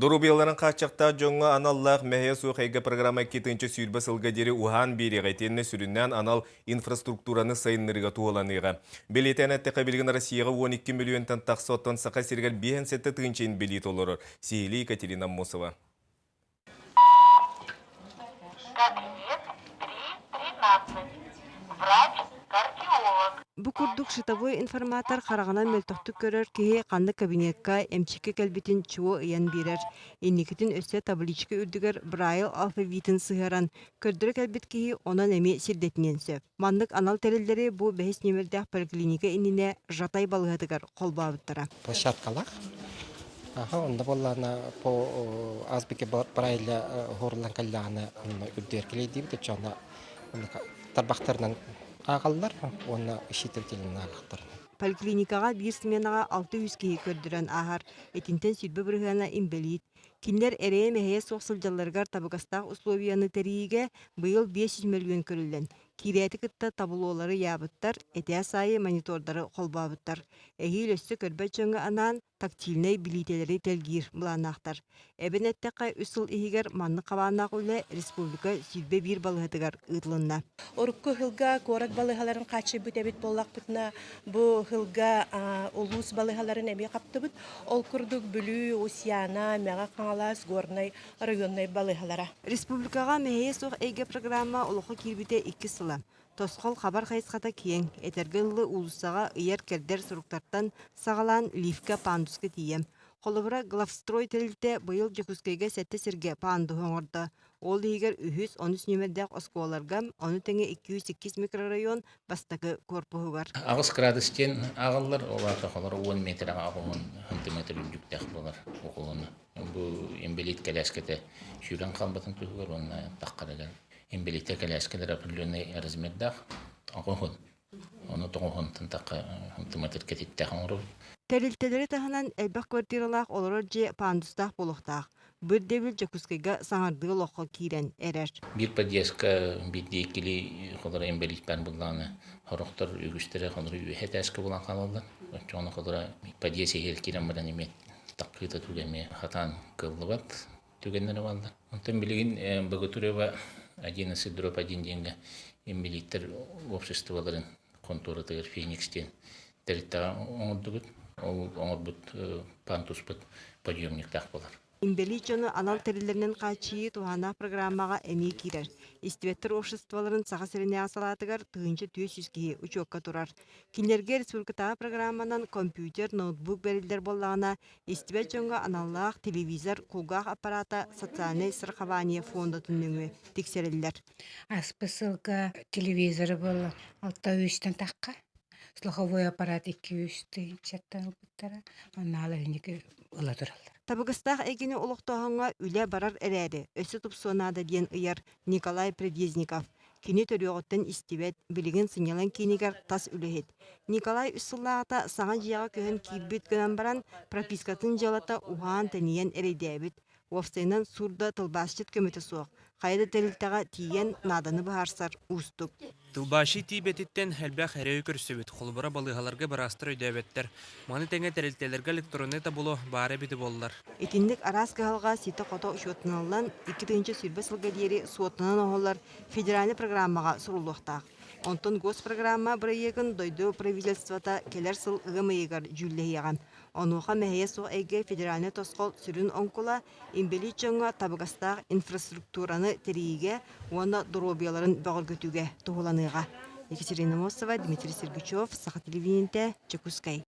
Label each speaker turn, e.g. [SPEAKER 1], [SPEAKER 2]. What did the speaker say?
[SPEAKER 1] Доруобуйаларын хааччахтаах дьоҥҥо аналлаах мэһэйэ суох эйгэ программа 220 сылга диэри уһаан биэриэҕэ итиэннэ сүрүннээн анал инфраструктураны сайыннарыыга туһуланыаҕа. Бэлиэтээн эттэххэ, билигин Россияҕа 12 миллионтан тахса, оттон Саха сиригэр 57 тыһыынча инбэлиит олорор. Сиһилии Екатерина Аммосова.
[SPEAKER 2] Кабинет 3.13. Врач-кардиолог.
[SPEAKER 3] Бу курдук щитовой информатор хараҕынан мөлтөхтүк көрөр киһи ханнык кабинекка эмчиккэ кэлбитин чуо ыйан биэрэр. Инникитин өссө табличка үрдүгэр Брайл алфавитын сыһыаран, көрдөрө кэлбит киһи онон эмиэ сирдэтиниэн сөп. Маннык анал тэриллэри бу бэһис нүөмэрдээх поликлиника иннинэ Жатай балыыһатыгар холбообуттара.
[SPEAKER 4] Площадкалаах. Аха, онно буоллаҕына по азбуке Брайля уһууруллан кэллэҕинэ онно үрдүгэр килэйдиибит, оччоҕуна тарбахтарынан ааҕаллар уонна исчитывателинэн ааҕахтар.
[SPEAKER 3] Поликлиникаҕа биир сменаҕа 600 киһи көрдөрөн ааһар. Итинтэн 20 бырыһыана инбэлиит. Кинилэр эрэйэ-мэһэйэ суох сылдьалларыгар табыгастаах условияны тэрийиигэ быйыл 500 мөлүйүөн көрүллэн, Киирээти кытта таблолары ыйаабыттар, этээс аайы монитордары холбообуттар. Эһиил өссө көрбөт дьоҥҥо анаан тактильнай билиитэлэри тэлгиир былааннаахтар. Эбэн эттэххэ, үс сыл иһигэр маннык хабааннаах үлэ республика 21 балыыһатыгар ыытылынна.
[SPEAKER 5] Урукку сылга куорат балыыһаларын хааччыйбыт эбит буоллахпытына, бу сылга улуус балыыһаларын эмиэ хаптыбыт. Ол курдук Бүлүү, Усьяна, Мэҥэ Хаҥалас, Горнай районнай балыыһалара.
[SPEAKER 3] Республикаҕа мэһэйэ суох эйгэ программа олоххо киирбитэ иккис сыла. Тосхол хабар хайысхата киэҥ, этэргэ дылы уулуссаҕа ыйар-кэрдэр суруктартан саҕалаан лифкэ, пандуска тиийэ. Холобура, Главстрой тэрилтэ быйыл Дьокуускайга сэттэ сиргэ пандуһу оҥордо. Ол иһигэр үһүс, онус нүөмэрдээх оскуолаларга, ону тэҥэ 202 микрорайон бастакы корпуһугар.
[SPEAKER 6] Аҕыс градус диэн ааҕыллар, ол аата холоро уон метрэҕэ аҕыһын сантиметр үрдүктээх буолар уһулуну. Бу инбэлиит кэлээскэтэ сүүрэн хаалбатын туһугар уонна таххарыгар инбэлииттэр кэлээскэлэр определенный размердаах оҕоһун ону тоҕоһунтан тахха сантиметр кэтиттээх оҥоробут.
[SPEAKER 3] Тэрилтэлэри таһынан элбэх квартиралаах олорор дьиэ пандустаах буолуохтаах. Бу ирдэбил Дьокуускайга саҥардыы олоххо киирэн эрэр.
[SPEAKER 6] Биир подъездка биирдии иккилии холоро инбэлиит баар буоллаҕына, сорохтор үгүстэрэ холоро үөһэ этээскэ буолан хаалаллар. Оччоҕуна холоро подъезд иһигэр киирэн баран эмиэ таккыыта туга эмиэ хатаан кыаллыбат түгэннэрэ бааллар. Онтон билигин Богатырева 11/1 диэҥҥэ инбэлииттэр обществоларын хонтуоратыгар Феникс диэн тэрилтэҕэ оҥордубут. Ол оҥорбут пандуспут подъемниктаах буолар.
[SPEAKER 3] Инбэлиит дьону анал тэриллэринэн хааччыйыы туһааннаах программаҕа эмиэ киирэр. Истибэттэр обществоларын Саха сиринээҕи салаатыгар 1400 киһи учуокка турар. Кинилэргэ республикатааҕы программанан компьютер, ноутбук бэриллэр буоллаҕына, истибэт дьоҥҥо аналлаах телевизор, кулгаах аппарата социальнай страхование фондатын нөҥүө тиксэриллэр.
[SPEAKER 7] Аспыт сылга телевизоры буолла алта үстэн тахха слуховой аппарат икки үс тыһыынчаттан ылбыттара онно инники ыла тураллар.
[SPEAKER 3] Табыгастаах эйгэни олохтооһуҥҥа үлэ барар эрээри, өссө тупсуо наада диэн ыйар Николай Придезников. Кини төрүөҕүттэн истибэт, билигин сынньалаҥ киинигэр тас үлэһит. Николай үс сыллааҕыта саҥа дьиэҕэ көһөн киирбит гынан баран, пропискатын дьыалата уһаан-тэнийэн эрэйдээбит. Уопсайынан суурда тылбаасчыт көмөтө суох, хайа да тэрилтэҕэ тиийэн нааданы быһаарсар уустук.
[SPEAKER 8] Тылбаасчы тиийбэтиттэн элбэх эрэйи көрсүбүт. Холобура, балыыһаларга быраастар өйдөөбөттөр. Маны тэҥэ тэрилтэлэргэ электроннай табло баара эбитэ буоллар.
[SPEAKER 3] Итинник араас кыһалҕа ситэ-хото учуоттаналлан, 2020 сылга диэри суоттанан оҥоһуллар федеральнай программаҕа суруллуохтаах. Онтон госпрограмма бырайыагын дойду правительствота кэлэр сыл ыам ыйыгар дьүүллэһиэҕэ. Онуоха мэһэйэ суох эйгэ федеральнай тосхол сүрүн оҥкула инбэлиит дьоҥҥо табыгастаах инфраструктураны тэрийиигэ уонна доруобуйаларын бөҕөргөтүүгэ туһуланыаҕа. Екатерина Мосова, Дмитрий Сергучев, Саха телевидениетэ, Дьокуускай.